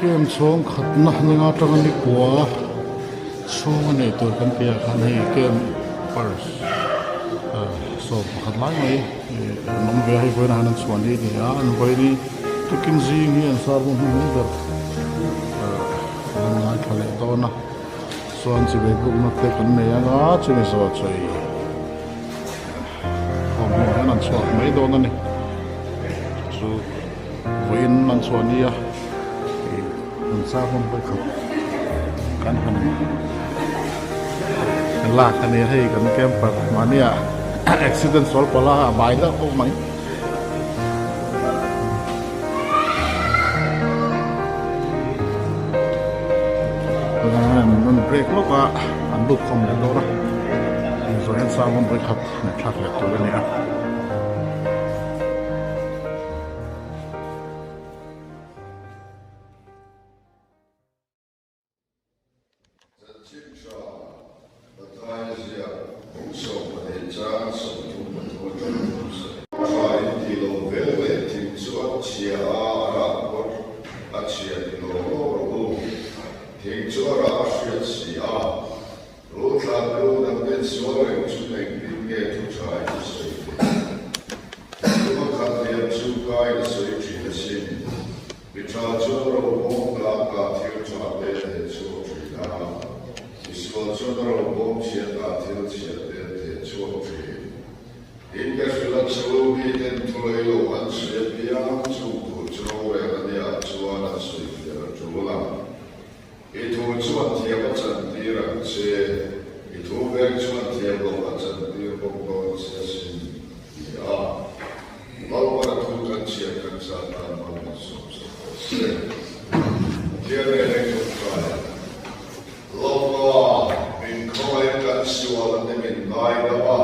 Camp chhawng khatna hninga atanga ni kua chhung a nei tur kan tih ah khan hei camp purse sawm pakhat lai mai an awm ve a hei vawiinah hian an chhuah ni a ni a an vawiin hi tukin zing hi an sar hmun hnuhnung ber an ngaithla leh dawn a chuan chivei bukna te kan nei anga chumi zawh chu hei thawmhnaw hian an chhuak mai dawn a ni chu. Vawiin an chhuah ni a, ih an char hlawm pawh khat kan han lak a ni a, hei kan camper mahni ah accident sual palh a a bai deuh pawh mai. An break lawk a, an lut khawm leh dawn a, zawh hian char hlawm pawh khat ngaihthlak leh tur a ni a. Chanchin tha Pathaia ziak bawksawm pahnih chang 33 atang thu sawi. Tha in tih loh vel leh thing chu a chhia a, a rah pawt a chhia ti lo lawk rawh u. Thing chu a rah a hriat si a. Rulthlan lu dang ten sual reng chu engtin nge thu tha in sawi theih? Tuma khat lian chu kai a sawi thin asin. Mi tha chuan robawm tlak ah thil tha te a theh chhuak thin a, mi sual chuan a robawm chhiat ah thil chhiat te a theh chhuak thin. Tin ka hrilh a chu mi ten thu lei lo an sawi apiang chung tur chu rorel a nia chuan an sawi fiah a tul ang. I thu chuan thiam a chantir ang che, i thu veng chuan thiam loh a chantir bawk dawn che asin, ti a. Lalpara thu kan chhiat kan chan tan mal min sawm sak rawh se. Pathian leh leng tawngtai Lalpa, min khawngaih kan sual a ni min ngaidam a,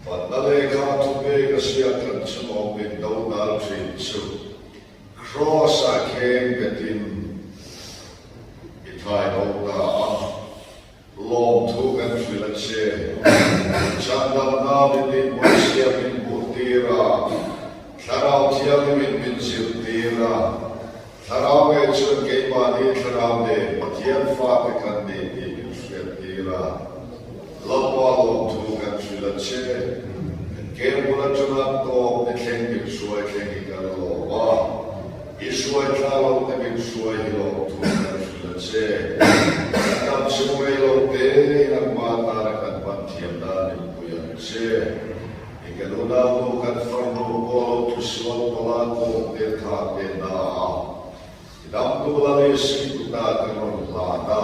Batna lehkha thupek a siak kan chhungawm min do dal thin chu. Kraws-ah kheng betin i thai lo ta a, lawmthu kan hrilh a che. Chhandamna min inhmuihsiam min hmuhtir a, Thlarau Thianghlimin min zirtir a, Thlarau ngei chuan keimahni Thlarau nen Pathian fate kan ni tih min hriattir a, Lalpa lawmthu kan hrilh a che. Ke bul atanga tawp ni thleng min hruai thleng hi kan lawm a, i hruai thla lo te min hruai hi lawmthu kan hrilh a che. Kan dam chhung rei lo te in an hma tana kan hman thiam dan min pui ang che. I kan unau nu kan farnu pawh lo thusual pawla kawng te tha te na a, i dam tu la lei sui tu ta kan rawn hlan a,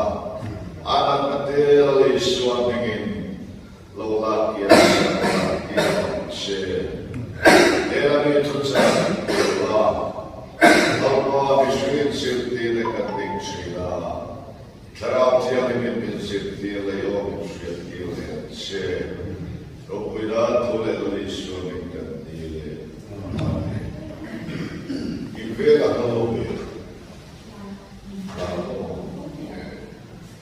a natna te la lei sual hmingin Lo lak kian siam lak kian ang che. Hela mi thuchah kan tel a, Lalpa mihringin zirtirna kan ding thin a, Thlarau Thianghlimin min zirtir leh i aw min hriattir leh ang che. Ropui nan thu leh Lal Isua min kan dil e. Amen. I vela ka lo ve.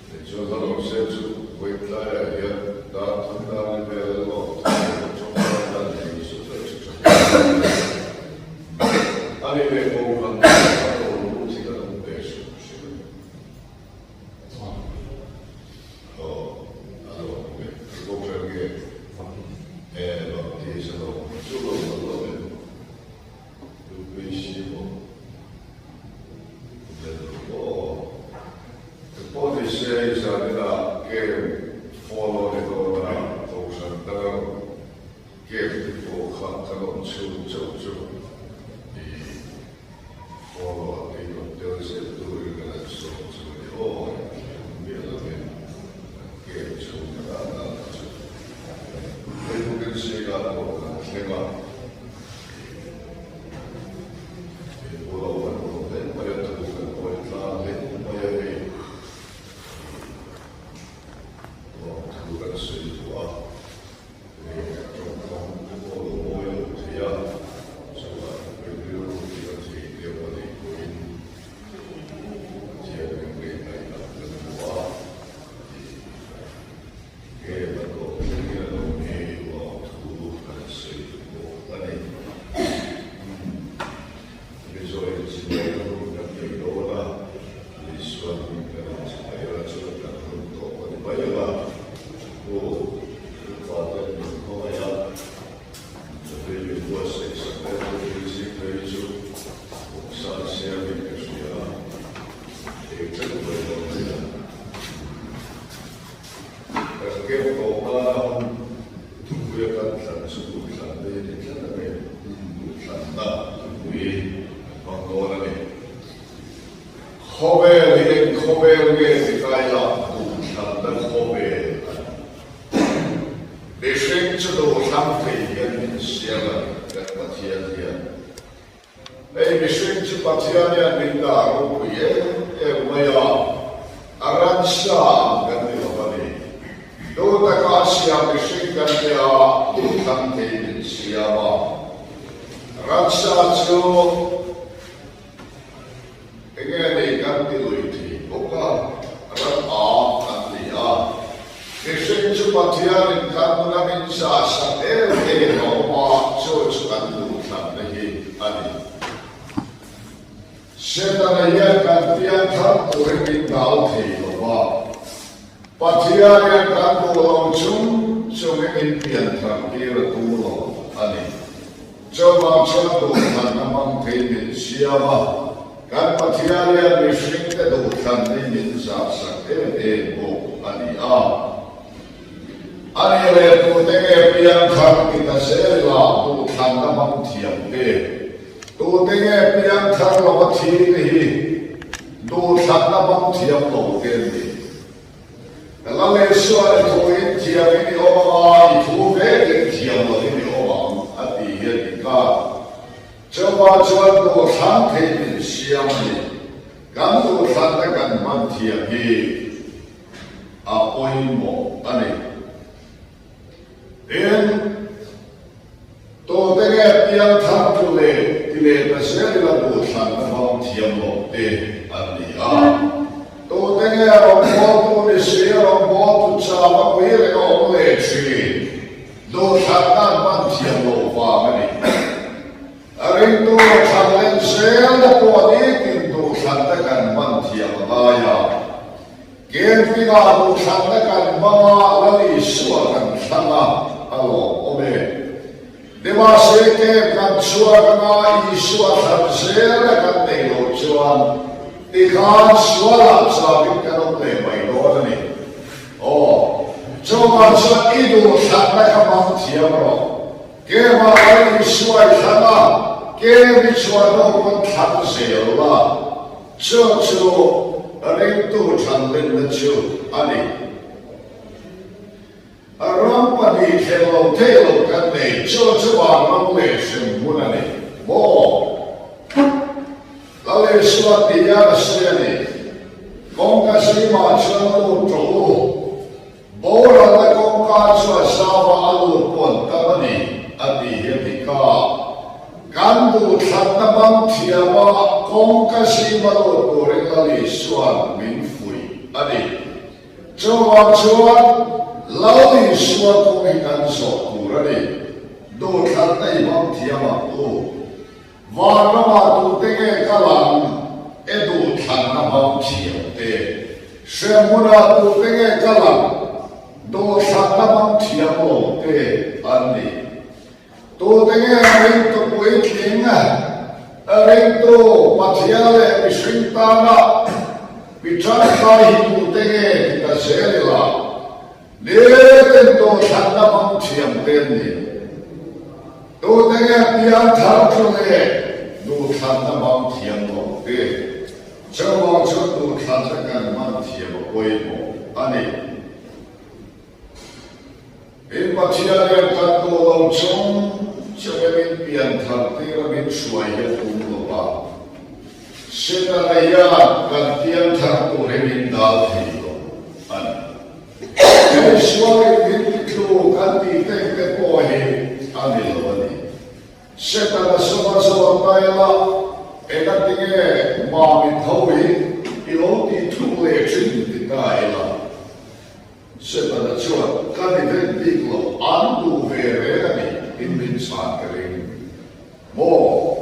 Tichuan ka lo se chu vawi tlaiah hian dar thum dar ni vel a lawm thum leh a chawng dar dan nei chu ka hre tha hle mai. A ni leh ko khan ka lo lut hi ka lo pe hrim hrim. Aw, a lo awm e. Ka ko hran nge? E, Baptist a lo awm chu lo awm lo em? UPC maw? Pawh ni se zaninah game follow ni dawn a, kohhran dang game te pawh kha kan awm chhung chauh chu i follow a kei rawn tel zel turin kan han sawm chu a ni aw, miah lovin kan game chhung ka dah dan chu Facebook in zingah pawh kan thleng a. Khawvel hi eng khawvel nge ti kaila duhthlanna khawvel a ni. Mihring chu duhthlang thei hian min siam a ni, kan Pathian hian. Hei mihring chu Pathian hian min dah ropui em em mai a, a ransa ang kan ni lo a ni. Du taka a siam mihring kan nia duhthlang thei min siam a. Ransa chu Enge nei kan ti lui thei bawk a, ram a an ti a. Mihring chu Pathianin kan hmuna min zah sak em em a awm a, chu chu kan duhthlanna hi a ni. Setana hian kan pian thar turin min dal thei lo va, Pathian hian kan duh lo chung chungin min pian thar tir a tum lo a ni. Chuvang chuan duhthlanna hmang thei min siam a, kan Pathian hian mihringte duhthlanni min zahsak em em bawk a ni a. A ni leh tute nge piangthar ti ta zel ila duhthlanna hmang thiam te, tute nge piangthar lova thi te hi duhthlanna hmang thiam lo te an ni. Ka lal Isua i thu in thiam in i awm anga, i thu vek in thiam lo in i awm ang, a ti hi a dik a. Chauva chuan duhthlan thei min siam a ni. Kan duhthlanna kan hman thiam hi a pawimawh a ni. Tin, tute nge piangthar tu leh ti leh ta zel ila duhthlanna hmang thiam lo te an ni a. Tute nge rawngbawltu ni si, rawngbawltu cham a pui reng a awm leh thin, duhthlanna an hman thiam loh vang a ni. A ringtu thlan len zelna pawh nitin duhthlanna kan hman thiam a ngai a. Camping-ah duhthlanna kan hmang a, Lal Isua kan thlang a, a lawmawm e. Nimahse camp kan chhuak anga Isua thlan zela kan neih loh chuan tikhan sualah chauhin kan awm leh mai dawn a ni. Aw, chuvang chuan i duhthlanna kha hmang thiam rawh. Camp-ah Lal Isua i thlang a, camp i chhuah hnu pawn thlang zel la. Chu chu ringtu thanlenna chu a ni. A ram pahnih thleng lo thei lo kan nei, chu chu vanram leh hremhmun a ni maw? Lal Isua tia a sawi a ni, Kawngka zimah chuan lut rawh u, Boralna kawngka chu a zau a, a lut pawh an tam a ni, a ti hi a dik a. Kan duhthlanna hmang thiama kawngka zima lut turin Lal Isua'n min fuih a ni. Chuvang chuan Lal Isua kawng hi kan zawh tur a ni. Duhthlanna i hmang thiam ang u. Van ramah tute nge kal ang e duhthlanna hmang thiam te? Hremhmunah tute nge kal ang duhthlanna hmang thiam lo te an ni? Tute nge ringtu puitling, ringtu Pathian leh mihring tana mi tangkai hi tute nge ti ta zel ila? Nitin duhthlanna hmang thiam te an ni. Tute nge pian thar chu leh duhthlanna hmang thiam lo te? Chuvang chuan duhthlanna kan hman thiam a pawimawh a ni. In Pathian hian kan duh lo chung chunga min pian thar tira min hruai hi a tum lo va. Setana hian kan pian thar tur hi min dal thei lo a ni. Hei sualin min titlu kan tih teng te pawh hi a ni lo a ni. Setana suma zawr tai la, enga tinge mami tho hi i lo tih thuk leh thin ti ta ila. Setana chuan ka ni vek bik lo, an duh ve reng a ni in min chhan ka ring. Maw?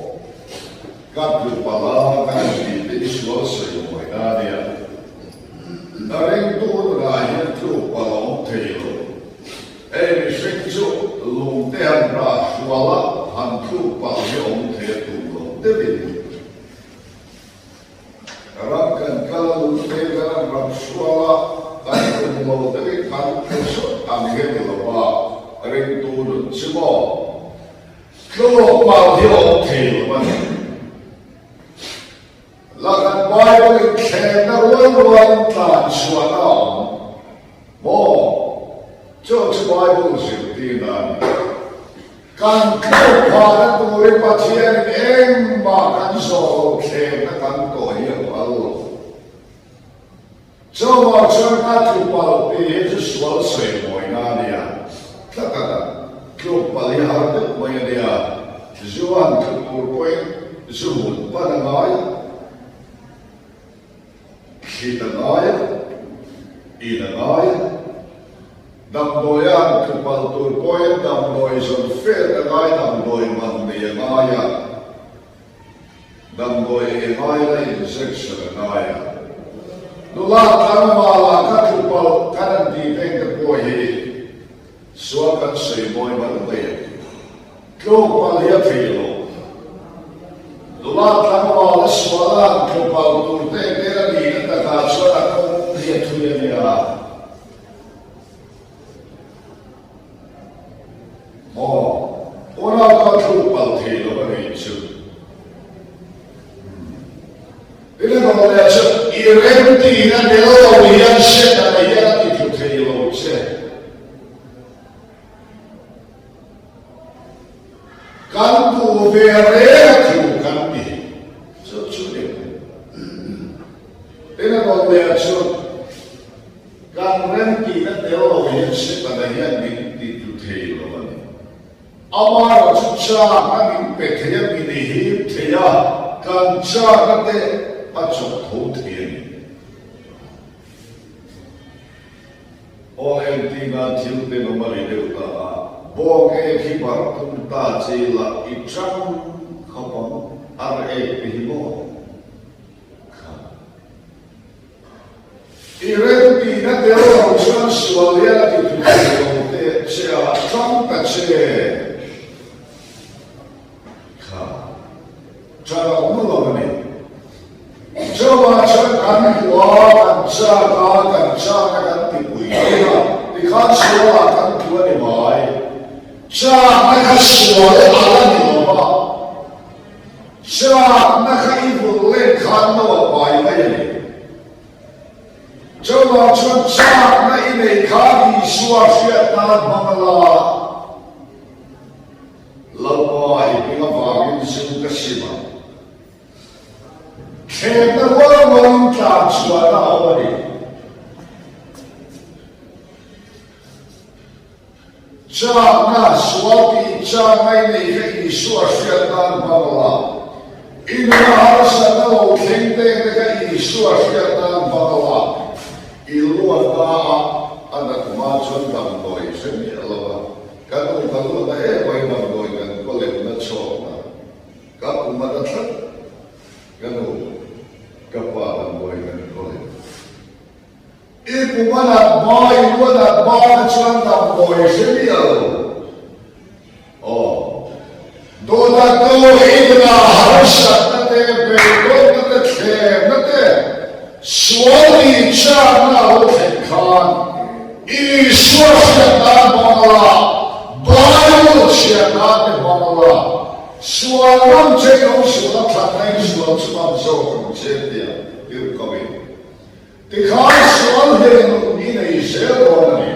Ka tlu pala ka ni tih te i sual sawi mawi na nia. Na ringtu nunah hian tluk pala awm thei lo. Hei mihring chu lungte han rah hrual a, han tluk palh hi awm thei a tum lo deuhin. Ram kan kal a, lungte kan han rah hrual a, kan tum lo deuhin kan tlu sut ang hi a ni lo a, ringtu nun chu maw? Tlawk pau hi a awm thei lo a ni. La kan Bible in thlemna rual rualin tlan chhuahna a awm maw? Chu chu Bible zirtirna a ni. Kan tluk phahna turin Pathianin engmah kan zawh lo thlemna kan tawh hi a phal lo. Chuvang chuan ka tlu palh tih hi chu sual sawi mawina a nia. Tlat a kan tluk palh hi har deuh mai a nia. Zu han tlu tur pawhin zu hmun pan a ngai a, thlit a ngai a, in a ngai a. Damdawi a han tlu palh tur pawhin damdawi zawn fet a ngai, damdawi man nei a ngai a. Damdawi ei ngai la injection a ngai a, nula tlangval ah ka tlu palh kan an tih veng te pawh hi sual kan sawi mawi mai mai a ni. Tluk palh hi a thei lo. Nula tlangval a sual a an tlu palh tur te te a nihna takah chuan a kawng hi a thui a nia. Maw? Unau ka thluk palh thei lo a nih chu. Tin a dawh leh chu i remtihna tel lo hian Setana hian a ti thlu thei lo che. Kan duh ve reng a thu kan ti chu chu ni. Tin a dawh leh chu Kan remtihna tel lo hian Setana hian min ti tlu thei lo a ni. Amaherawh chu chakna min pe thei a, min hip thei a, kan chakna te a chawk tho thei a ni. Aw entina thil tenawm a ri deuh ta a, bawng ek hi barh tum ta che ila i chang khawp ang, ar ek te hi maw? Kha. I remtihna tel lo chuan sual hian a ti thut thei lo teh che a, tang ta che. Kha tha lo mu lo a ni. Chuvang chuan kan hua, kan chak a, kan chak a kan ti pui thei a, tikhan sualah kan tlu a ni mai. Chakna kha sual a la ni lo va. Chakna kha i vulh len khan no a pai mai a ni. Chuvang chuan chakna i neih khan Isua hriat nan hmang la, Lalpa i hming avangin zu ka sim ang. Thlemna rual rualin tlan chhuahna a awm a ni. Chakna, sual tih chakna i neih kha Isua hriat nan hmang la. I nuna harsatna lo thleng teng te kha Isua hriat nan hmang la. I luatna ah a nat hma chuan damdawi hre miah lo a, ka nu ka luatna em mai damdawi kan kawlemna chhawkna ka kum a na tlat. Ka nu, ka pa damdawi kan kawlem. I kum a nat hma, i lu a nat hma kha chuan damdawi hre miah lo. Aw. Dawta tu i nunah harsatna te, beidawnna te, thlemna te, sual tih chakna a lo thlen khan Isua hriat nan hmang la, Bible chhiar nan te hmang la, sual ngam che i awm sual a thatna in sual chu ngam zawk ang che tia tirhkohin Tikhan sual hian nun i nei zel dawn a ni.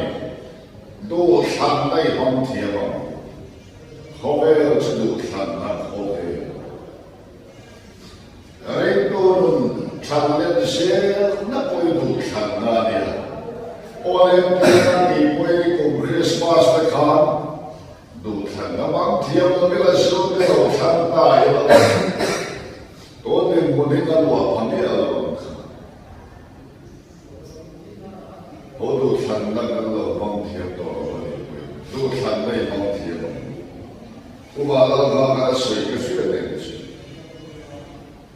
Duhthlanna i hmang thiam ang. Khawvel chu duhthlanna khawvel. Ringtu nun thlan let zelna pawh i duhthlanna a nia. Olympic a nih pawhin i kum Christmas te khan duhthlanna hmang thiam lo ila zu te lo thlan ta ila tun dinhmun hi ka luah pha miah lo ang kha. Haw duhthlanna kan lo hmang thiam tawh lo a nih pawhin duhthlanna i hmang thiam ang u. Kuma Lalhma kha a sawi ka hriat eng chu.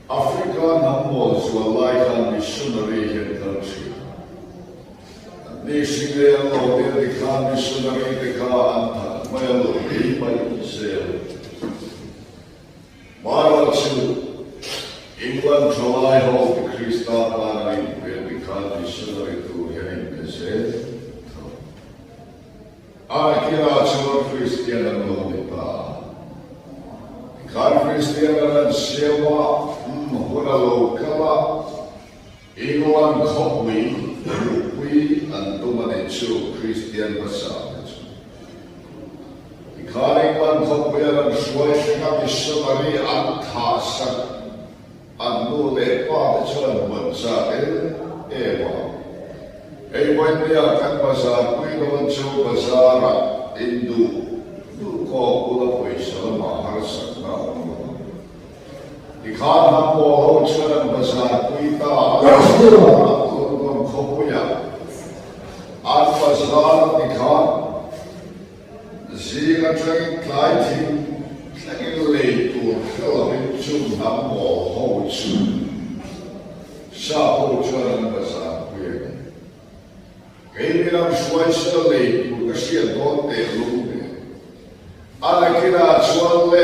Africa hnam mawl zual lai khan missionary hian kal thin. Anni hringlei an lo tir ti khan missionary te kha an that mai a lo ei mai zel. Marawh chu England thalai ho ti Krista tan an inpe ti khan missionary tur hian inpe zel tho. A nakinah chuan Kristian an lo ni ta. Tikhan Kristian an an siam a, umm. hun a lo kal a, England khawpui luhpui an tum a nih chu Kristian hmasa te chu. Tikhan England khawpui a rawn hruai thleng a missionary an thah sak an nu leh pa te chuan huan chak em em a. Hei vawinia kan bazar pui dawn chu bazar ah induh duh kawk bula pawisa lamah harsatna a awm lo ang. Tikhan hnam pawl ho chuan an bazar pui ta a, London khawpuiah an bazar tikhan zing atangin tlai thim thlengin lei tur hre lovin chung hnam pawl ho chu sap ho chuan an bazar pui a ni. Kei milam hruai sela lei tur ka hriat dawn teh lung nen. A nakinah chuan le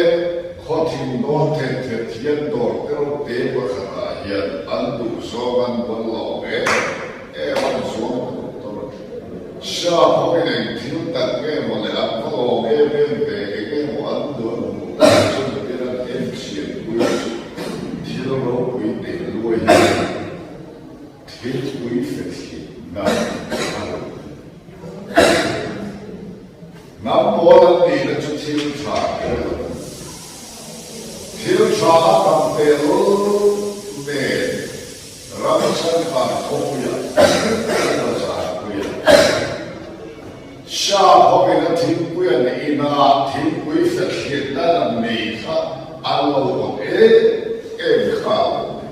khawthim dawn thet thet hian dawr te reuh te pakhatah hian an duh zawng an buan lo em em an zuam ta duh tawh a. Sap hoin eng thil tak nge maw le an va lawm em em ve eng nge maw an duh an hmuh tak chu nitin an en chian pui chu thil ropui teh luai hian Thilpui fethlinna a lo ni. Hnam pawl an tihna chu thil tha kher lo. Thil tha a tam tel nen ram changkan khawpuiah an bazarpuiah sap hovin a thingpui an inah thingpui fethlinna an nei kha an lo awm em em kha a lo ni.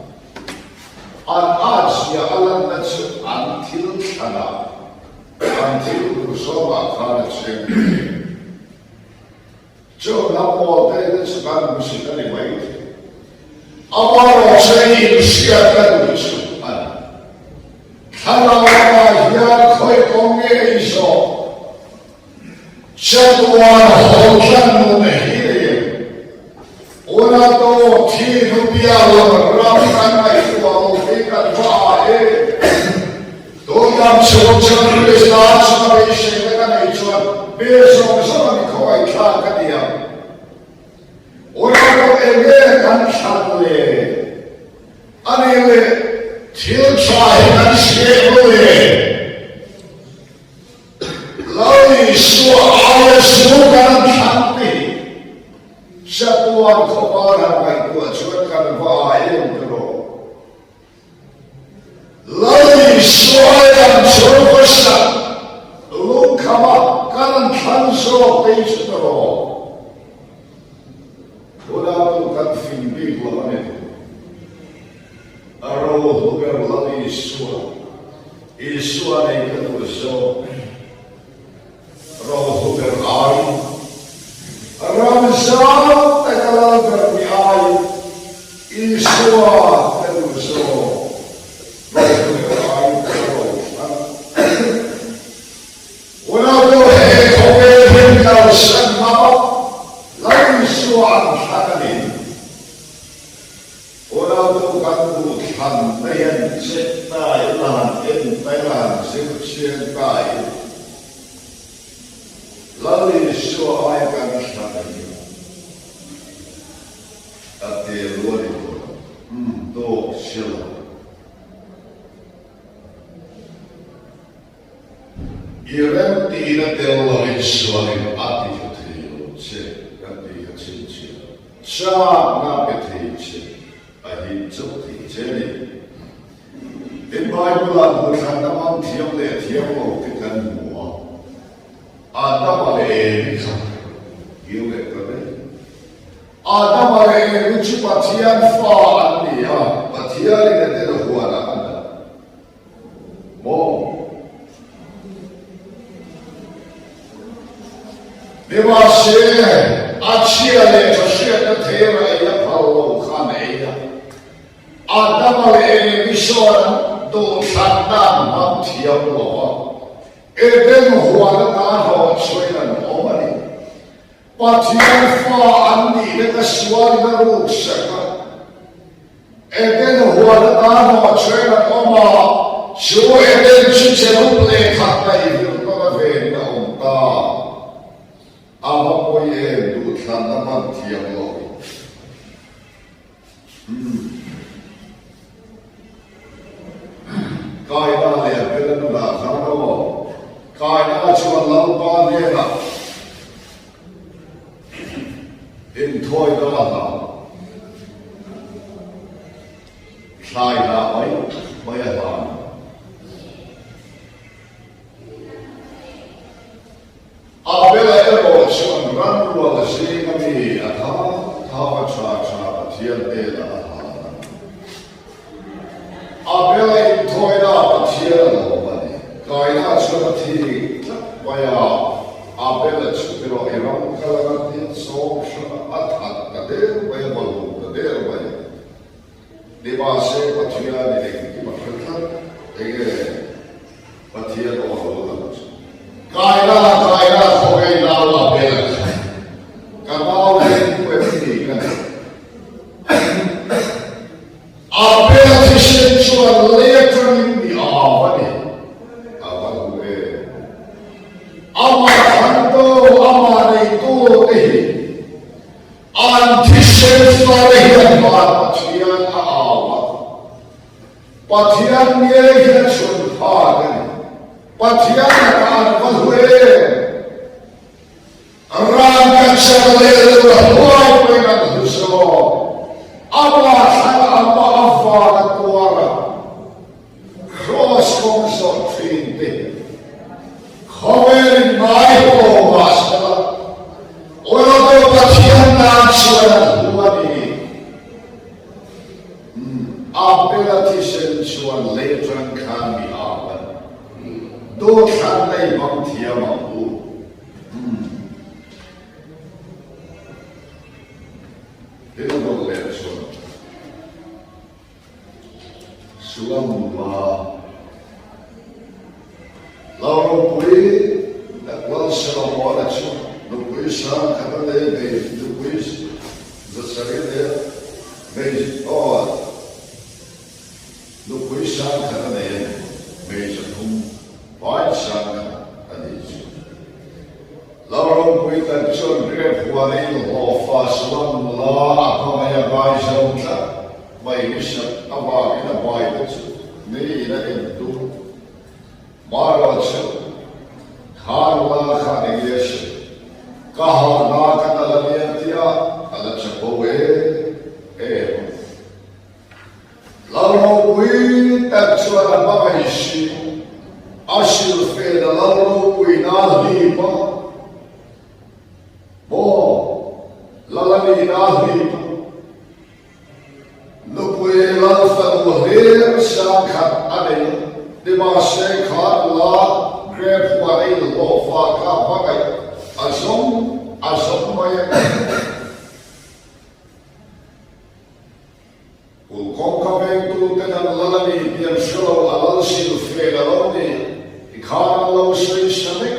An âtzia a lanna chu an thil thlanah, an thil duh zawngah khan a chiang hle. Chu hnam pawl te te chu kan hmusit a ni mai thei. Amaherawhchu hei inhriat ka duh chu a ni. Thlarau lamah hian khawi kawng nge ei zawk? Chatuan haw tlan nun hi Unato thi hnu piah lam ram kan ngaihtuah lo hi kan va a e. Tun dam chhung chuan Krista chunga beiseina ka neih chuan mi zawng zawng a mi khawngaihthlak ka ni ang. Unato enge kan thlan le? A nih leh thil tha hi kan hre lo le? Lal Isua aia zu kan thlang te hi Chatuan khawpa han ngaihtuah chuan kan va ai em ta rawh. Lal Isua aia kan chhawr hmasa lungkhama kan an thlang zawk te hi chu ta rawh. Tunah kan fing bik lo a ni. A rohlu ber Lal Isua, Isua nei ka duh zawk. Rohlu ber ai, ram zau taka lal ber ni ai, Isua ka duh zawk. Rohlu ber ai ka rohlan. Unau he khawvel hin kalsan hmama Lal Isua an thlan a ni. Unautu kan duh thlan mai an check ta ila han en ta ila han zir chiang ta ila Lal Isua ai kan thlan a ni a te luan i dawn umm tawk sela. I remtihna tel loin sualin a ti tha thei lo che kan tih kha chhinchhiah chakna pe thei che a him chauh thei che a ni. Tin Bible-ah duhthlanna hmang thiam leh thiam lo te kan hmu a, Adama leh Evi kha kir leh ta daih. Adama leh Evi chu Pathian fa an ni a, Pathianin a tel huanah a dah. Maw? Nimahse, a chhia leh tha hriatna thera ei a phal lo khan ei a. Adama leh Evi sawn an duhthlan dan hmang thiam lo va, Eden huan ata hlawh chhuain an awm a ni. Pathian fa an nihna ka sualin a ruksak a. Eden huan atan hlawh chhuain an awm a, chu Eden chu cherub lehkha kaihhrilh tawn a venin a awm ta. A va pawi em duhthlanna hman thiam lo. Umm. Inthawina a hlan. Thlai dah mai mai a hlan. Abela erawh chuan ranrual zinga mi a tha tha a tha tha Pathian hnenah a hlan a. Abela inthawina Pathian a lawm a ni. Kaina chuan a thik tlat mai a, Abela chu erawh i ram kal anga tin sawm hrang a that ta der mai a, balhum ta der mai a. Nimahse Pathian in engkim a hre tlat, enge Pathian aw a lo lang chu. Kaina, Kaina, khawngaih nau a bel a kha. Ka nau leng tu em ni ka nei. A bel thisen chuan lei atangin mi au a ni. A va hmu em? Amah thlantu, amah neitu te hi an thisen fate hian van Pathian a au a. Pathian ngei hi a chhun phak a ni. Pathian lakah an va hlu em? Ram kan ser leh lo a hluai pawhin an hlu zawk. Amah thlan amah a van a tuar a, Kraws kawng zawh thin te hi khawvel in ngai haw mah sela, Awlawto Pathian tan chuan an hlu a ni. Abela thisen chuan lei atang khan mi au a ni. Dawthlan lei hmang thiam ang u. Tin a dawt leh chuan Sulam nula Lalropui Lalselamuana chu nupui sang khat a nei hmei nupui zasarih a nei a, hmei aw nupui sang khat a nei a ni, hmei zathum vai sang khat a ni chu. Lalropui tak chuan grep huanin hlawhfa Sulam nula a hmangaih a ngaizo tlat mai ni sat avangin a hmai te chu niin a en tum. Marawh chu kha nula khan eng nge sawi? Ka hahna ka nal a nia tia a la chapo em em a. Lalropui tak chuan a hmangaih si, a silfen a Lalropuina a hlip a, maw Lal a nihna a hlip a. Nupui lal fanu hlir sang khat a nei a, nimahse kha nula grep huan a inhlawhfa kha hmangaih a zawm a zawm mai a ni. Kul kawngka vengtuten an lal a ni tih an hre lo, a lal silfen a lo ni tikhan an lo sawi sa vek.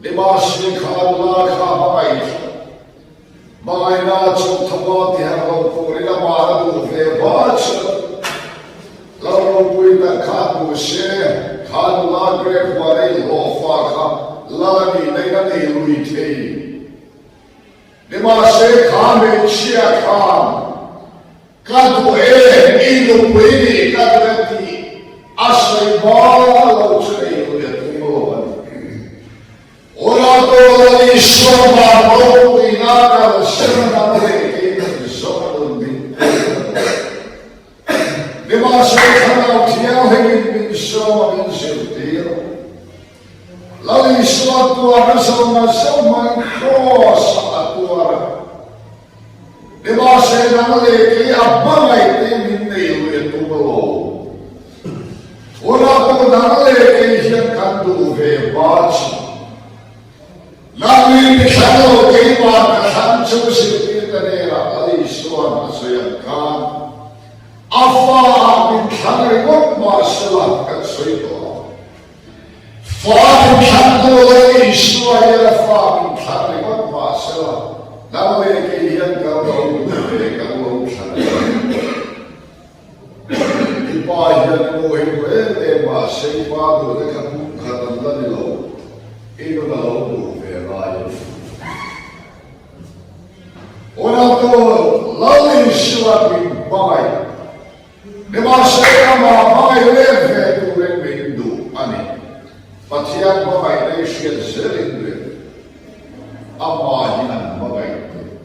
Nimahse kha nula kha hmangaih tlat. Hmangaihna chu thawma ti harh lo turin amah a duh ve hma chuan Lal ropui tak kha hmu se, kha nula grep huan a inhlawhfa kha lal a nihna in a nei lui thei. Nimahse kha hmeichhia khan ka duh em, i nupui nih ka duh em tih a sawi hma lo chu nei lui a tum lo a ni. Urato Lal Isua van ropuina kal sena dang leh kein zawk a nun min pek a ni. Nimahse Thlarau Thianghlimin min sawm a min zirtir. Lal Isua tuarna zawng a zo hmangin Kraws-ah a tuar a. Nimahse dang leh kei a hmangaih te min nei lui a tum alawm. Unau dang leh kei hian kan duh ve hma chu. Nangni mi thlan lo keimah ka thlan chu zirtirte hnenah Lal Isua'n a sawi ang khan a fa ah min thlang ringawt mah sela kan sawi tawh ang. Fa min thlan tu Lal Isua hian a fa min thlan ringawt mah sela nang leh kei hian kan lo duh ve kan lo thlan ve. I pa hian i nu hi duh em em mah se i pa duh te kha kum khat an la ni lo, i nun a lo duh ve ngai a ni. Unautu Lal Isua min hmangaih, nimahse amah hmangaih let ve turin min duh a ni. Pathian hmangaihna i hriat zelin duh em? Amah hi an hmangaih duh.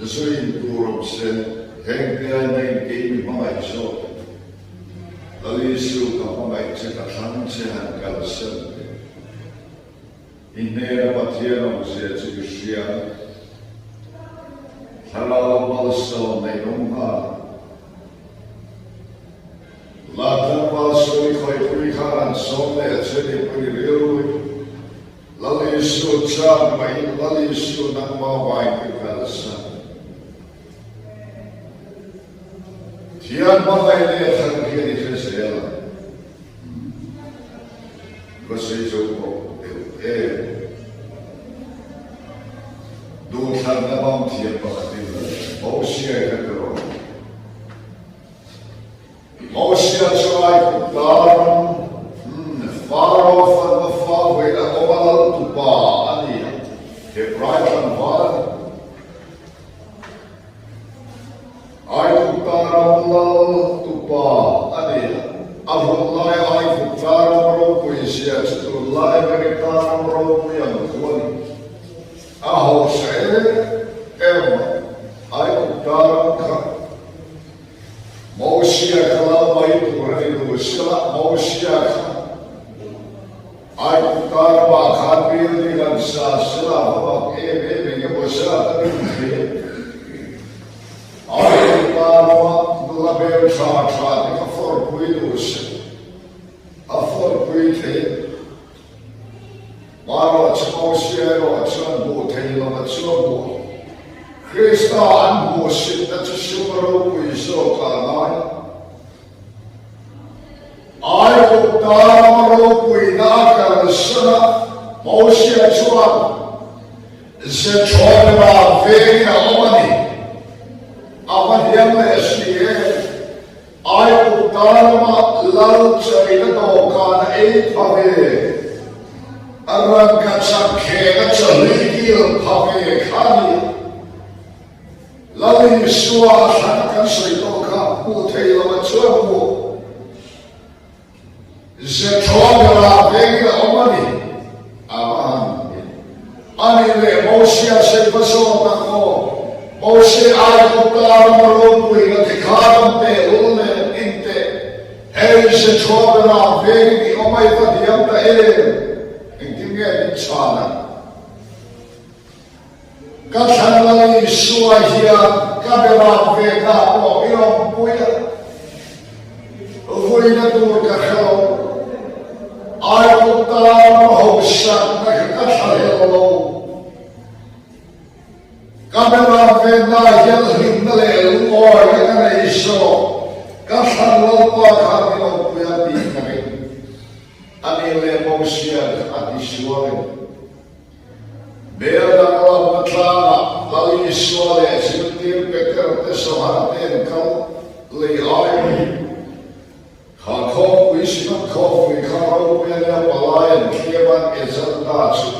Zu in tur awm se, heng te ai na in kei mi hmangaih zawk. Lal Isu ka hmangaih che ka thlang che han kalsan teh. I hnena Pathian awmzia chu i hria a, Thlarau malsawm nei awm nghal. La tlangval sawi khawipui khan an sawm leh a che ni pawh i rilru in Lal Isu chak mai Lal Isu nangmah vain ka kalsan. Thian hmangaih leh thlan hian i hre zel ang. Va sawi zo pawh deuh em. Duhthlanna bang thiam pakhatin Mosia kha ka rawn. Mosia chu Aigupta ram Pharaoh fanna fa vawiin a awm a lal tupa a ni a, Hebrai tlangval a ni. Aigupta ram lal tupa a ni a, a hun lai Aigupta ram ropui zia chu tunlai America ram ropui ang thu a ni. A hausa em em a, Aigupta ram kha Mosia kha lal mai tur a ni duh sela, Mosia kha Aigupta ramah khan building an sa sela va bak em em eng emaw zat a rin thei a. Aigupta rama nula bel tha tha te kha fawrpui duh se a fawrpui thei a. Marawh chu Mosia erawh chuan hmuh thei lova chuan hmuh Krista an hmuhsitna chu sum ropui zawk ah a ngai. Aigupta rama ropuina a kalsan a, Mosia chuan Zethroebera vengin a awm a ni. A va hliam leh si e, Aigupta rama lal chaina dawhkan a ei pha ve, a rangkachak kheng a chahlui kil pha ve kha a ni. Lal Isua a thlan kan sawi tawh kha hmuh thei lo a chuan hmuh ze thaw berah vengin a awm a ni. A va han ni. Ani leh Mosia sawi va zawk ang aw. Mose Aigupta rama ropuina tikhan an pe lul nen inteh hei ze thaw berah vengin i awm a i va diam ta em? Engtin nge min chhan ang? Ka thlan Lal Isua hian ka beram ve na pawh i awmpui a, vuina tur ka hre lo. Aigupta ram hausak na kha ka thlahlel lo. Ka beram ve na hian hlimna leh lungawina ka nei zawk. Ka thlan Lalpa khan min awmpui a tih ka ring. Ani leh Mosia kha a tisualin. Bel danglamna tlangah Lal Isua leh zirtir Peter te Sohan te an kal lei ai mai. Kha khawpui Synod khawpui kha ropui a nia palai an thlem an Ezanta chu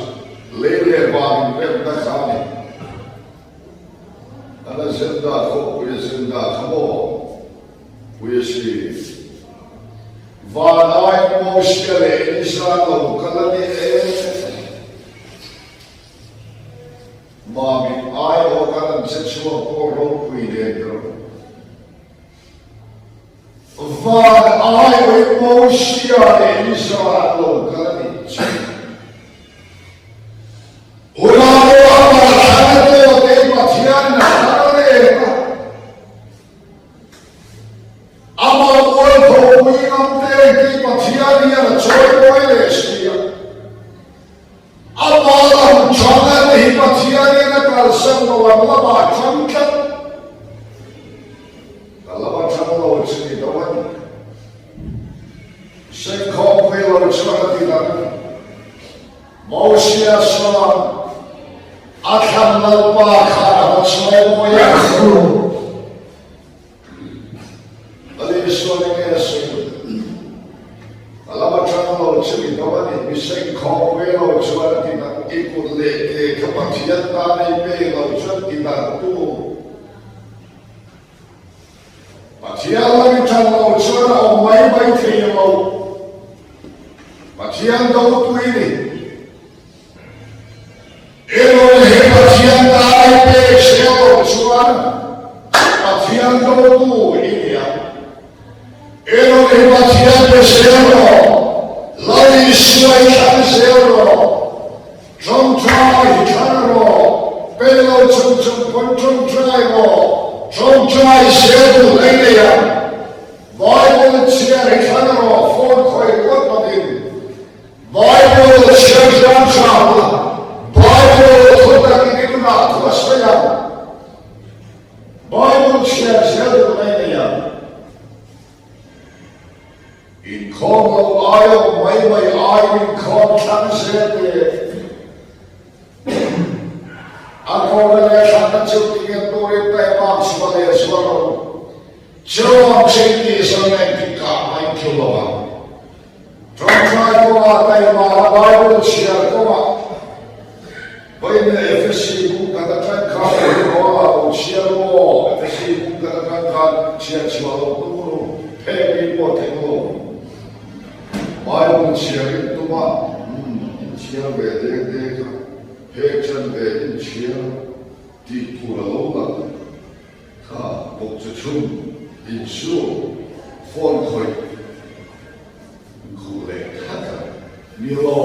lei leh van inremna kha a ni. An agenda khawpui agenda kha maw pui a si. Van ai Mosia leh Elisa lo kal a ni e. Mami ai aw kan an che chhuak pawh ropui nen ka rawh. Van ai aw Mosia leh Elisa an lo kal a nih chu. Unau amah thlan a tawt e Pathian in a thar reng a. Amah mualpho pui ngam te hi Pathian hian a chawi mawi leh si a. Amah lam chana te hi Pathian hian a kalsan lo an lamah chang tlat. Ka lama chang lo chu ni do a ni. Sengkhawm pui lo chuan a ti dang a ni. Mosia chuan a thlan Lalpa khan a va chawi mawi a. Lal Isua eng nge a sawi? A lam atang lo chu i do a ni, miseng khawm ve lo chuan a ti tak, i kut leh ke kha Pathian tan ei pe lo chuan ti dan tu. Pathian lam i tan lo chuan a awm mai mai thei lo. Pathian do tui ni. Emaw he Pathian tan ei pek zel lo chuan. Ṭawngṭai thar rawh, pe lo chung chung pawn ṭawngṭai rawh, ṭawngṭai zel duh hlei nei ang. Bible chhiar hi thar rawh, phone khawih ngawt lovin. Bible chhiar hram hram a, Bible thu takin i nunah thu a sawi ang. Bible chhiar zel duh hlei nei ang. Inkhawm lo ai awm mai mai aiin inkhawm thlang zel teh. A kawna leh thlanna chu tinge turin taihmak chhuah leh zual lo. Chuan thiltih zawng engtik kah mai thu lo ang. Ṭawngṭai kawngah taihmak a Bible chhiar kawngah Vawiin Efesi bung khat aṭang khan Vawiin ah lo chhiar maw? Efesi bung khat aṭang khan chhiar chhuah lo tum ru, phek in pawh theng lo. Bible chhiar in tum a, umm in chhiar ve dek dek a, phek chan ve in chhiar tih tur a lo lang. Kha bawk chu chhum, insu, phone khawih khuh leh khat a ni lo.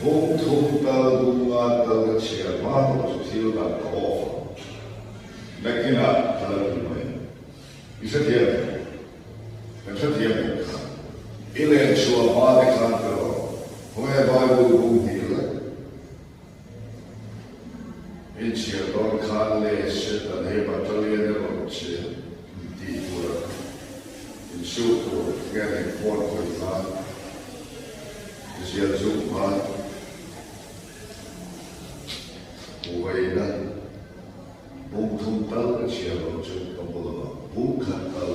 Bung thum tal bung nga tal ka chhiar hma tawh chu thil dang ka off ang. Nakinah ka la ti mai. I hrethiam em? Kan hrethiam em kha? I len chhuah hma te khan ka rawh. Khawnge Bible bung hnih lek? Inchhiar dawn khan le Satan hi battalion a rawn che tih tur a insuk tur nge nei phone khawih khan zial zuk khan uvaina bung thum tal ka chhiar lo chu ka hmu lo a, bung khat tal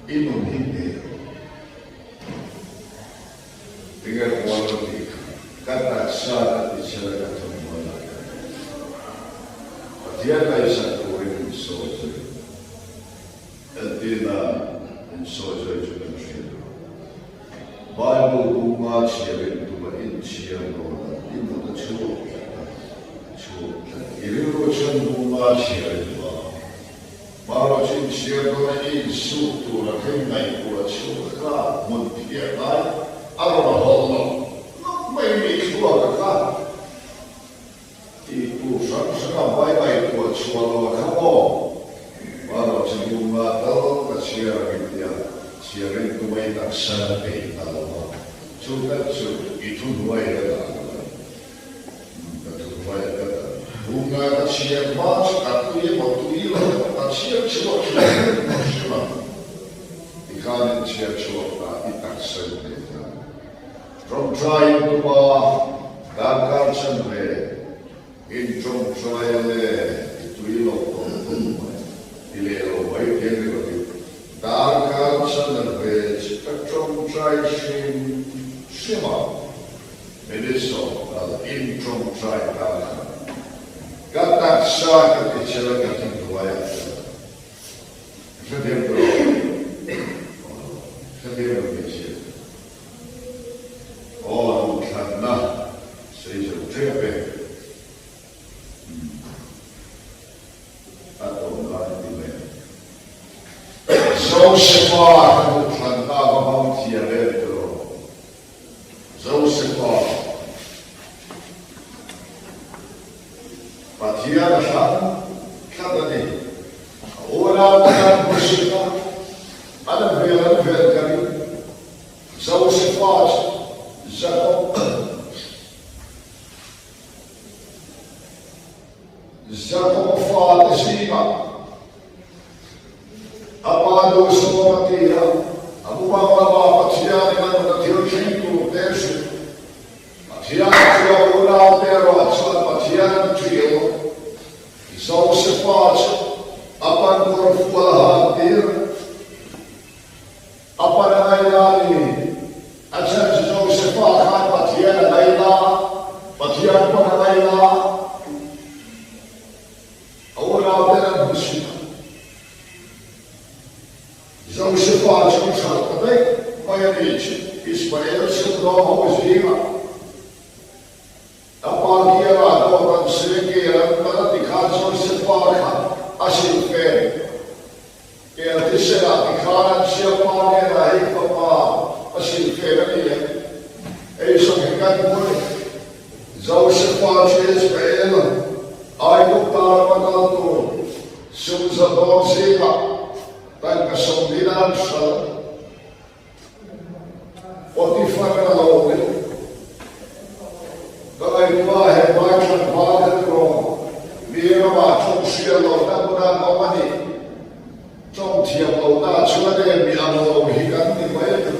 i nun hi hneh rawh. Tinge kual ka tih kha? Ka taksa ka ti chhel a ka thawmhnaw lah ka nei. Pathian ngaihsak turin in sawi zui. Entirna in sawi zui chu kan hriat lo. Bible bunga chhiarin tuma inchhiar dawn a, i mut a chhuak tlat a, chhuak tlat. I rilru chhan bunga chhiarin va. Marawh chu inchhiar dawn a i insuk tur a thleng ngaihtuah chhuak kha hmun phiah lai a rawn hawlh lo nawk mai mi thluak a kha tih tur hrang hrang a vai ngaihtuah chhuah lo a kha maw? Marawh chu bunga tal ka chhiar ang i tia chhiar in tumai taksa na peih ta lo a, chu tak chu i thuhnuai la dah lo a ni. Ka thuhnuai a ka dah. Bunga ka chhiar hma chu ka tui emaw tui lo emaw ka chhiar chhuak hrim hrim a hrim a. Tikhan in chhiar chhuak ta i taksa in nei ta. Tawngtai in tum a, darkar chan ve in tawngtai a le i tui lo tawng tum mai. Ti leh lo mai thei ni lovin darkar chan ve chu ka tawngtai hrim hrim a. Minister kal in tawngtai ta kha ka taksa ka ti chel a ka thinhnuai ah chuan ka hrethiam ta lo hrethiam lo hmeichhia aw duhthlanna sei zo tep e a tawm lai ti mai ang Josefa ka duhthlanna va hmang thiam em tiraw. Josefa, Pathian a hlang tlat a ni. A unaute an hmusit a, an hmel an vel ka ring. Josefa chu Jakob Jakob fate zingah A pa duhsawm a ti a, a mumang lama Pathianin a nun a thil thleng tur te hrilh. Pathian chu a unaute erawh chuan Pathian an ṭhial. Josefa chu a pan kawr fual a han tir. A pan a ngaina a ni. A chhan chu Josefa khan Pathian a ngaina a, Pathian pawn a ngaina a. A unauten an hmu si a. Josefa chu i hralh ta daih mai a ni chu Ismael sumdawng ho zingah a pa kiangah dawt an se kel an man a ti khan Josefa kha a hrilh fen. Kel thisenah ti khan an siampa hnenah hei fapa a hrilh fen a ni ang. Ei sawm hi kan hmu a ni. Josefa chu Israel Aigupta rama kal tur sum zadawng zingah tangka 40 an hralh. Potifar a lo ni. Ka ngaihtuah he Bible hma te turaw mi ramah tawng hriat lohna hmuna an awm a ni. Tawng thiam lohna chuan e mi ang lo hi kan ni mai a ni.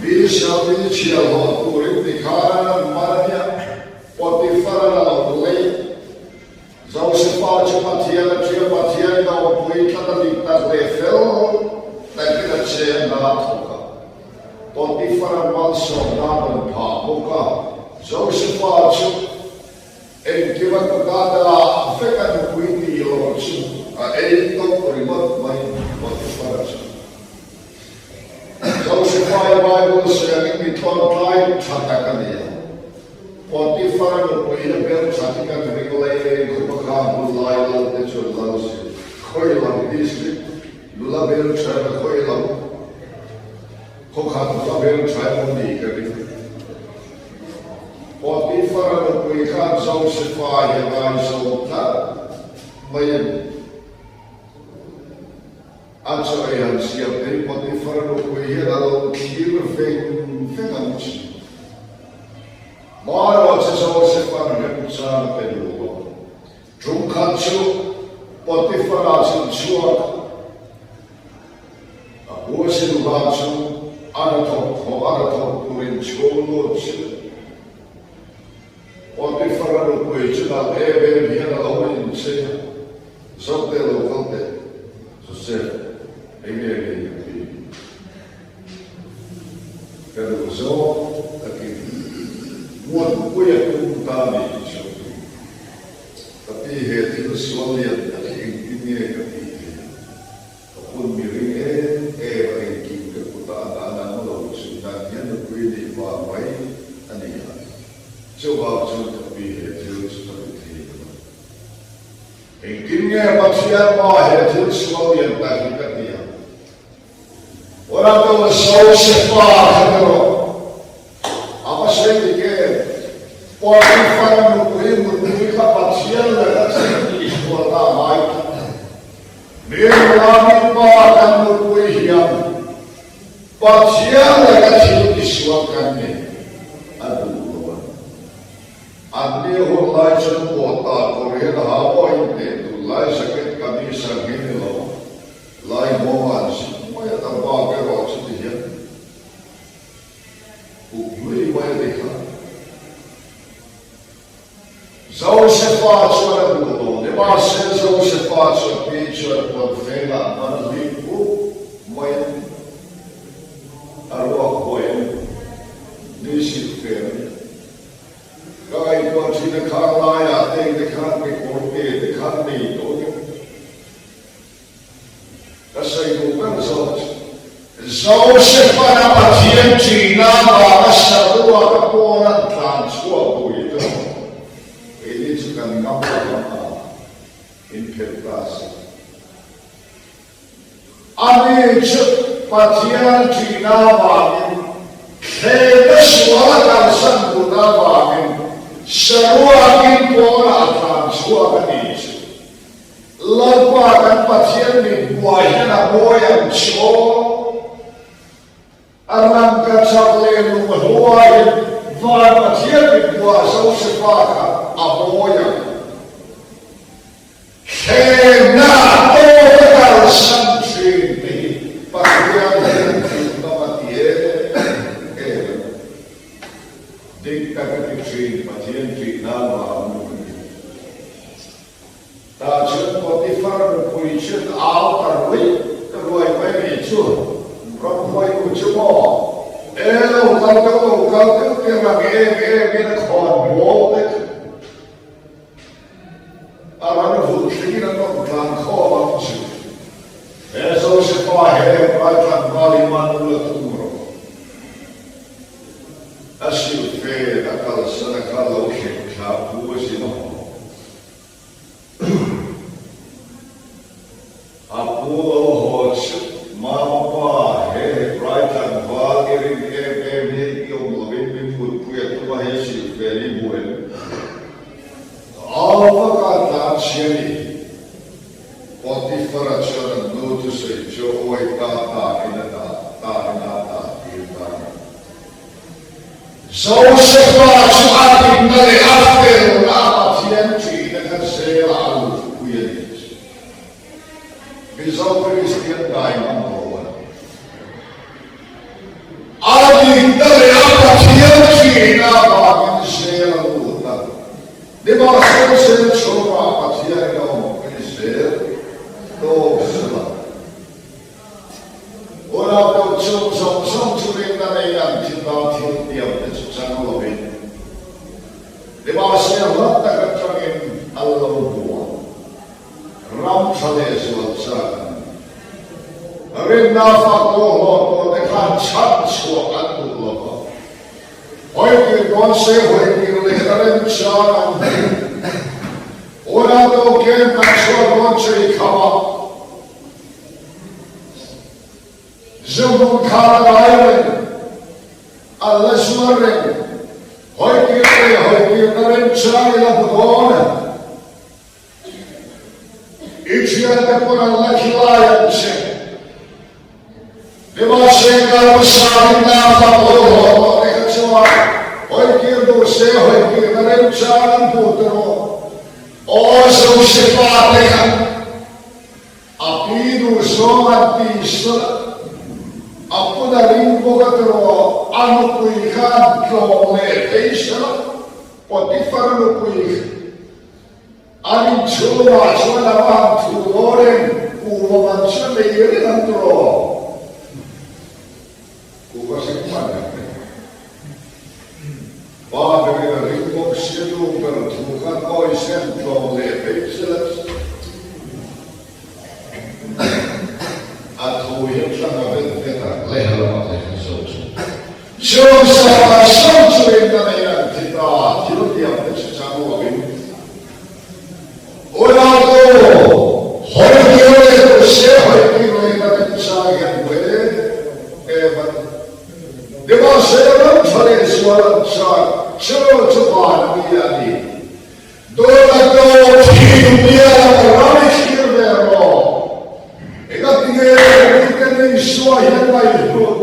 Mi Israel chhiahhlawh turin tikhan an man a nia, Potifar a lo lei. Josefa chu Pathian a ṭia, Pathian in a awmpui tlat a dik tak leh fel takin a che a hna a thawk a. Potifar-a malsawmna a rawn phah bawk a. Josefa chu engkim a kut a dah vek a nupui tih lo chu a ei tawp ringawt mai Potifar-a chu. Josefa-i Bible siangin mi tlawntlai ṭha tak a ni a. Potifar nupui a hmeltha hi kan ring lei leng khawp a kha hmun lai lal te chuan lal si khawi lam district nula hmeltha emaw khawi lam khawkhat nula hmeltha emaw nih ka ring. Potifar nupui khan Josefa hi a ngaizawm tlat mai a ni. A chaw ei han siam thei Potifar nupui hian a lo thlir veng veng ang chi. Hmarawh che Josefa'n remchang a pe duh lo. Tum khat chu Potifara zin chhuak a pu Silva chu a ra thawk thawh a ra thawk turin chhung lut chi. Potifara nupui chu nalh em em hian a lo inchei a, Zote lo kal teh, Joseph, eng nge ni ka ti? Ka duh zawk takin muanpui a tum ta ni chu ka pi he thil sual lian tak hi engtin nge ka tih theih ang? Ka hun mi ring em em a engkim ka kutah a dah nang lo chu nang hian nupui nih vang mai a ni a, chuvang chuan ka pi he thil chu ka ti thei lo. Engtin nge Pathian pa he thil sual lian tak hi ka ti ang? Oracle Josefa kha ti rawh. A va sawi dik em? Potifar nupui mutpui kha Pathian laka thil tihsualna a ngai tlat. Mirlami pa kan nupui hian Pathian laka thil tisual kan nei a duh lo a ni. An ni hun lai chuan pawh ta kawr hian a ha pawh a inhneh tunlai jacket kamis ang hi ni lo. Lai nghawng an zin mai a tam bak erawh chu ti hian uk hlui mai a ni kha. Josefa chuan a duh lo ni mahse Josefa chu a pi chuan puan fengah hman a hlim uk mai a ni. A ruak huai a ni. Ni silh fen a ni. Ka ngaihtuah thin a khang laiah te te khan kekawr te te khan nei tawh vek. Ka sawi duh ber zawk chu. Josephana Pathian ṭihna vanga saruak a pawn an tlan chhuak duh hi chu keini chu kan ngam lo vang a, inphelh ta a si. Ani chu Pathian ṭihna vangin thlemna sual a kalsan duhna vangin saruakin pawnah a tlan chhuak a ni chu. Lalpa kan Pathian mit buai hian a mawi ang che aw. A rangkachak leh lunghluaiin van Pathian mit buah Josefa kha a mawi ang. Thlemna a tawk a kalsan thin te hi Pathian hian thilhnawm a ti em em a ni. Dik tak a ti thin Pathian tihna vang nu a ni. Tah chuan Potifar nupui chuan au ta ruai ruai mai mai chu, Ramhuai u chu maw? E lo kal deuh lo kal deuh te rang em em in a khawn bawm te kha a ran vulh thlengin an rawn tlan khawm ang chu. He Josefa he Hebrai tlangval hi man ula tum rawh. A silhfen a kalsan a kha lo thleng thla pu a zin a haw. A pu lo haw chu mama pa he Hebrai tlangval i rin em em hi i awm lovin mi. hi a silhfen i hmu em? Au vaka tlan chhia ni. Potifara chuan an nu thusawi chu awi ta takin a dah takin a dah tir ta a ni. Josefa chu a dikna leh a felna a Pathian ṭihna kha zela a luhpui a ni. Mizo Kristian dai ngam lo a ni. A dikna leh a Pathian ṭihna avangin zel a lut a. Nimahsela zel chhungah Pathianin a awmpui zel tawk zel a. Unau deuh chung zawng zawng chu rinna neiin an thi ta thil tiam te chu chang lovin nimahsela hla tak atangin an lo hmu a. Ram tha leh zual chak an ni. Rinna fak tawh hlawh tawh te khan chhan chhuah an duh lo va. Hawikir dawn se hawikir leh a remchang an hmu. Unau to kem kan chhuah dawn che i kham a. Zuhmun khan a lai reng, a la zuar reng. Hawikir leh hawikirna remchang i la hmu dawn. I thiante pawn an la khilai ang che. Nimahse kal hmasa in na fak lo hlawh tawh te kha chuan hawikir duh se hawikirna remchang an hmuh ta rawh. Aw Josefa te khan a pi duh zawng an ti sawt a, a pun a ring bawk a ti rawh, a nupui khan tlawm leh phei sela Potifar nupui An inchhungah chuan a va han thu dawn em? Kuhva man chu nei reng an tawh. Kuhva hring man Pa berin a ring bawk sia nu ber thu khan awi sen tlawm leh phei che la chu. A thu hi thlang a vet vet a, lehlamah lehkha zo chu. Chung sawma sawm chu rinna nei an thi ta, thil tiam te chu chang lovin. Unautu, hawi kir leh tur se hawi kir leh na rin chai hian hmu em em a ni. Nimahse ram tha leh zual an chak, chu chu van a mi a ni. Dawt a dawt hi bial a ka ram i thlir ve rawh. Engatinge mite ni Isua hian ngaihhlut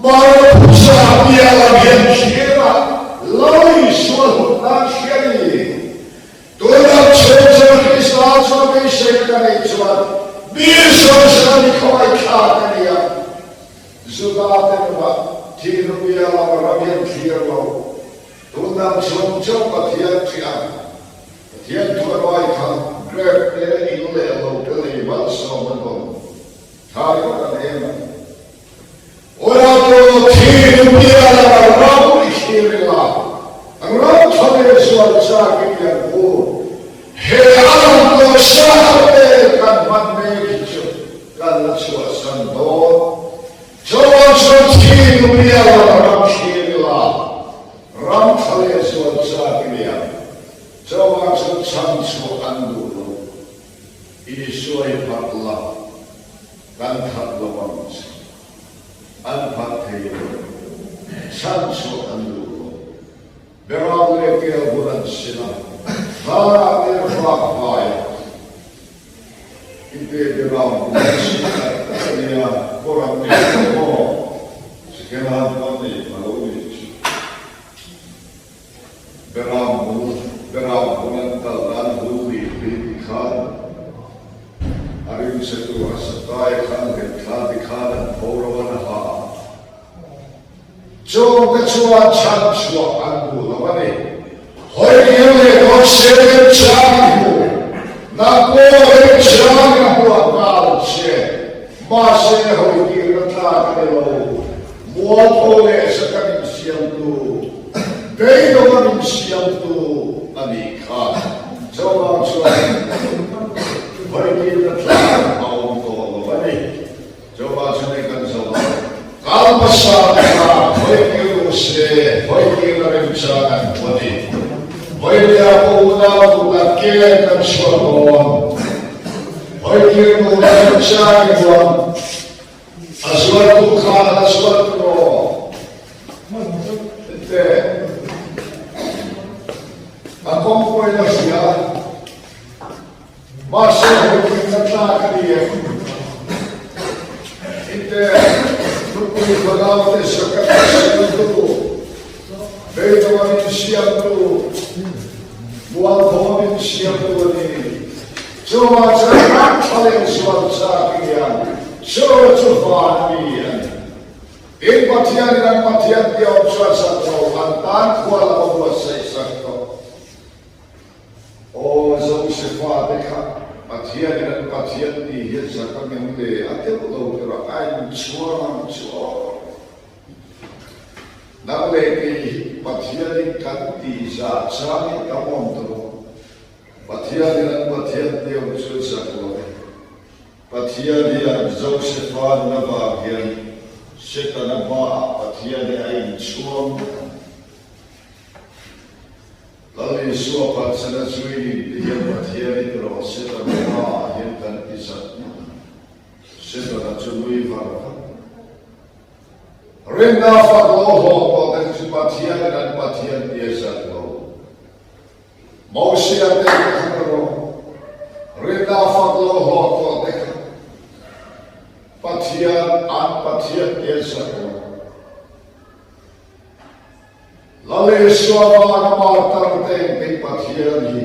Mar phusa bial ang hian thlir a, lo Isua hlut nan hria ni. Tunah chhung chuan Krista chuan beiseina ka neih chuan mi sawisela mi khawngaihthlak a ni ang. Juda te nunah thihna bial ang ram hian thlir lo. Tunah chhung chu Pathian ṭih ang. Pathian thu a ruai kha grep te in leh lo te lei malsawm a dawn thai vak an em ang. Unautu thi nu bia lama ram i thlir ila, ram tha leh zual chak i pian pu. He a lam tawh sa te kan hman mek hi chu kan la chhuahsan dawn. Chuan chuan thi nu bia lama ram thlir ila, ram tha leh zual chak i ni ang. Chuan chuan chhan chhuah an duh lo. Isua i phat la, kan that lo ang che. An phat thei lo. Chhan chhuah an duh lo. Beram leh kel hun an sin a, hlanah te vak vai a. I pe beram hun an sin tak tak a nia, kawr an nei lo maw? Second hand pawh an nei pha lo nih chu. Beram bul, beram hun an kal dan bul nih hlui ti khan a rim che tur a satai khan hlimthla ti khan an pho ro an ha a. Chungte chuan chhan chhuah an duh lo a ni. Hawikir leh dawn se remchang i hmu, nang pawh remchang i hmuah nghal che. Mahse hawikirna tlak a ni lo, mualpho leh zaka min siamtu, beidawnga min siamtu a nih kha. Chuvang chuan hawikirna tlak a awm tawh lo a ni. Jehovah chu nei kan zo a, kal hmasa te kha hawi kir duh se, hawi kir a remchang an hmu a ni. Hawi leh pawh unau duhna ken kan chhuak dawn. Hawi kir duhna remchang i huam, a zuartu khan a la zuar tur aw. Te a kawng pawhin a hria a, mahse hawipuina tlak a ni em? Inte nupui fanaute saka siamtu, beidawn insiamtu, mualphawm insiamtu a ni. Chuvang chuan ram tha leh zual chak hian chu chu van a ni a ni. Tin, Pathianin an Pathian tia awm chuan sak lo, an tan khua lam a buatsaih sak tawh. Aw, Josefa te kha Pathianin an Pathian tih hian sak a ngem le, a deuh lo tirah a inchhuang ang chu aw. Nang leh kei hi Pathianin kan tih zah changin ka awm tawh. Pathianin an Pathian tia awm chuan sak lo e. Pathian hian Josefa nun avang hian Setana hmaah Pathian hi a inchhuang vek ang. Lal Isua phatsana zuiin ti hian Pathian hi ti rawh Setana hmaah hian kan ti zat ngawt ang. Setana chu nui var vat. Rinna fak lo hlawh tawh te chu Pathianin an Pathian ti a zat lo. Mosia te ka khat rawh, rinna fak lo hlawh tawh te kha Pathian an Pathian ti an sak lo. Lal Isua vanga martar te engtin Pathian hi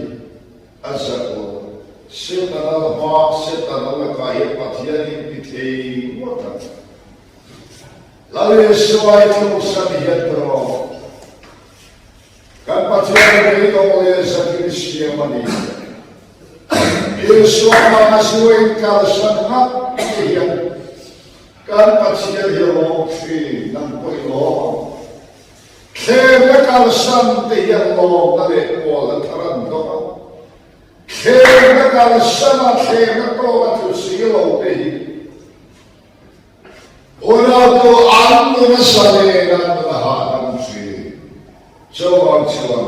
a zak lo. Setana hma, Setana lakah hian Pathian hi ti thei ngawt ang. Lal Isua i tluksan hian rawh. Kan Pathian beidawng leh zakin siam a ni. Isua hmanga zuain kalsan ngat te hian kan Pathian hi a lawm thin, nang pawh i lawm ang. Thlemna kalsan te hian lawmna leh pawlna thar an dawng a. Thlemna kalsana thlemna tawka thu si lo te hi Unautu an nun a sa nen an nun a hahdam thin. Chuvang chuan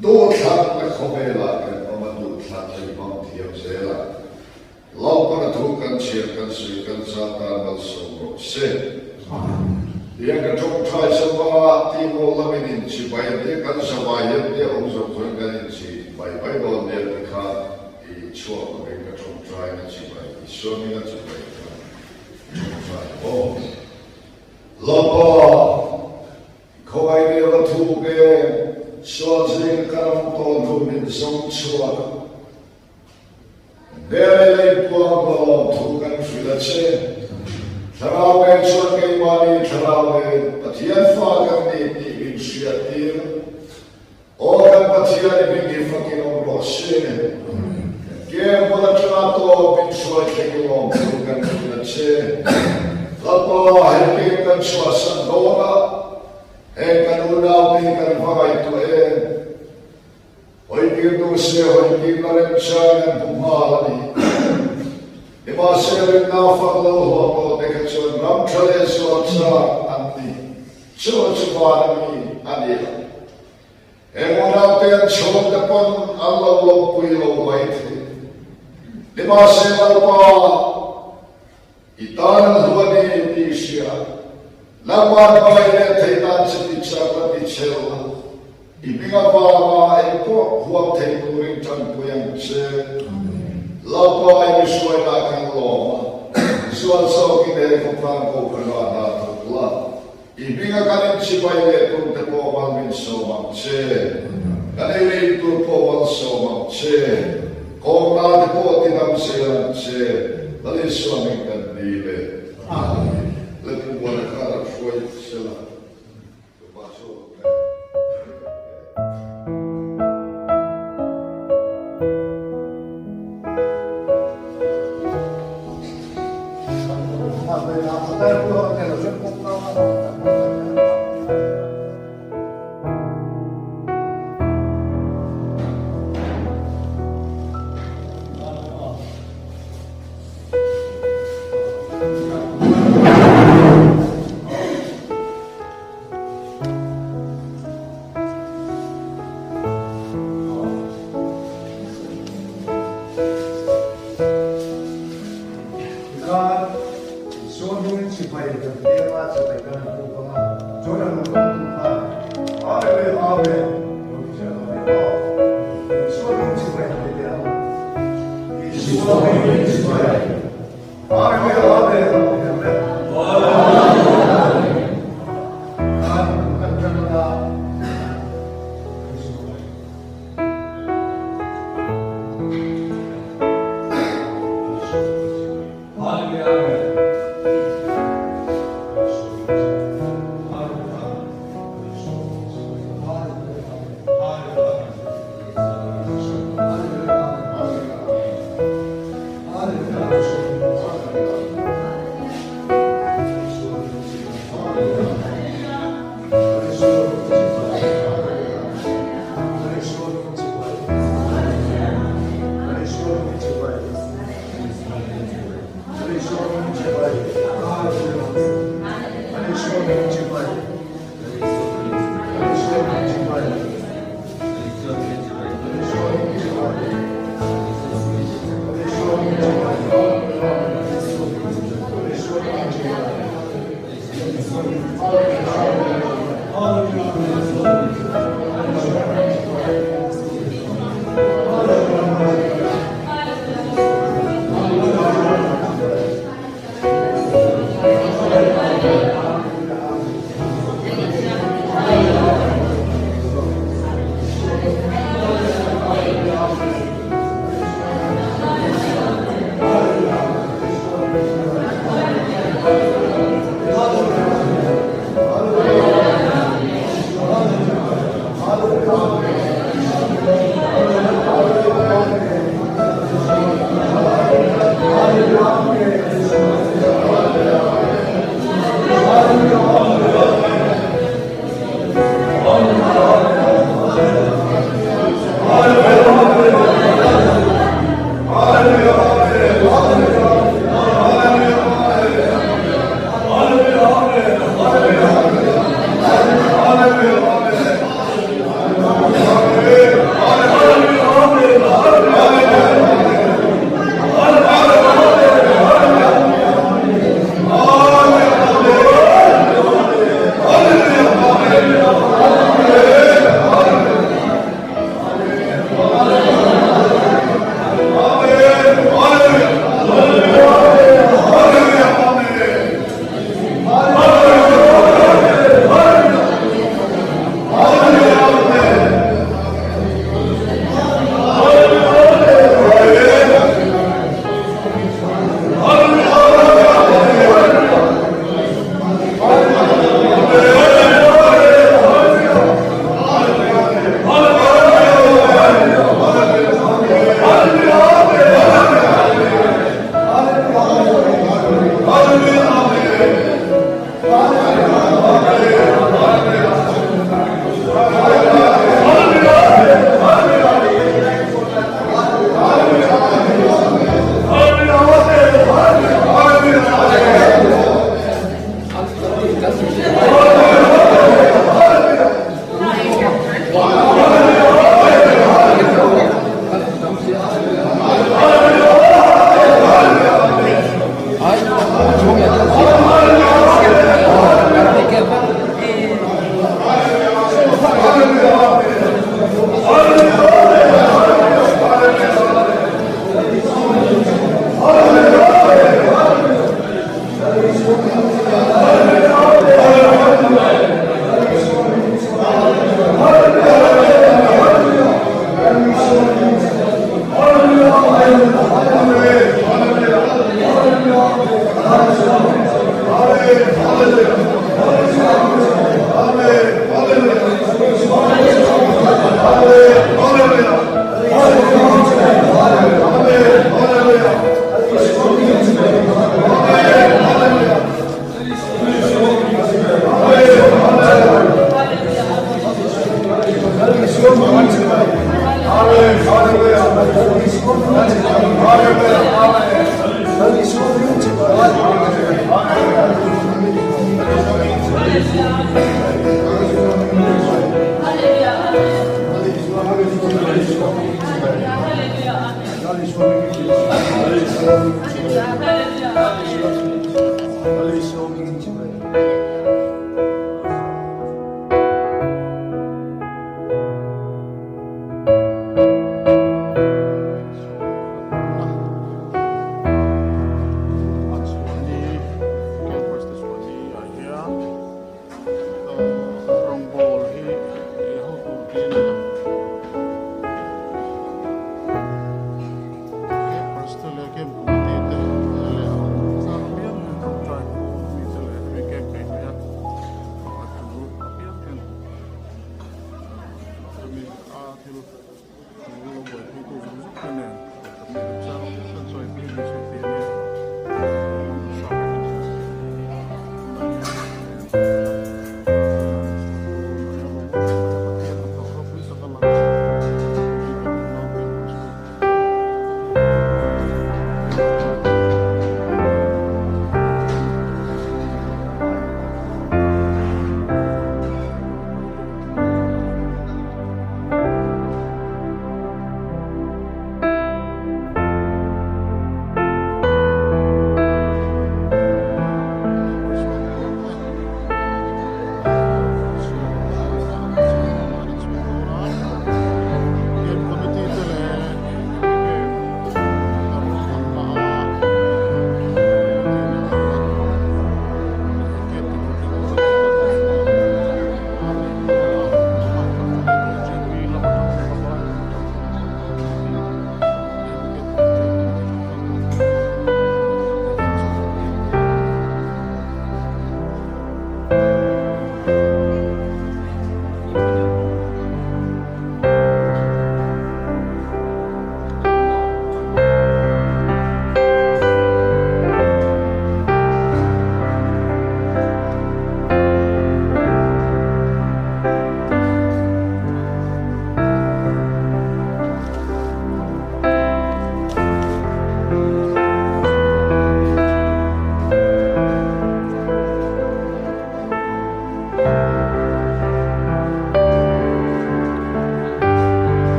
duhthlanna khawvelah kan awm a, duhthlan hi hmang thiam zel a, Lalpana thu kan chhiar kan sawi kan zah tan malsawm rawh se. Tiang ka tawngtai chauha tihmawh lamin inchibai an nia, kan zavai hian nia awm zawk chuan kan inchibai mai dawn nia ti kha i chhuak lovin ka tawngtai na chibai, Isua hminga chibai kha. Lapa, khawngaih nia va thuk e, sual zing ka ram tawn hu min zawng chhuak. Hmel lei puang lawm thu kan hrilh a che. Thlarau nen chuan keimahni thlarau nen Pathian fa kan ni tih min hriattir. Aw kan Pathian i hming hi fakin awm rawh se. Ke hmun atanga tawp in hruai thleng lawm tur kan hrilh a che. Lalpa, hei kem kan chhuahsan dawn a, heng kan unaute hi kan va ngaihtuah em? Hawitir tu se hawitirna remchang an hmu nghal a ni. Nimahse rinna fak lo hlawh tawh te kha chuan ram tha leh zual chak an ni. Chu chu van a mi a ni a. Heng unaute an chhungte pawn an lo lawmpui lo mai thei. Nimahse Lalpa i tan an hlu a ni tih i hria. Nangmah hmangaih leh thei tan che ti chak la ti cheu la. I hming avanga engpawh huam thei turin tanpui ang che. Lalpa i mi hruaina kan lawm a, zual zawkin he khawtlang kohhran ah hna thawk la, i hminga kan inchibai leh tum te pawh mal min sawm ang che. Kan ei leh in tur pawh mal sawm ang che. Kawngna te pawh ti dam zel ang che. Lal Isua hming kan dil e. Amen. Lalpu Muana kha rak hruai sela.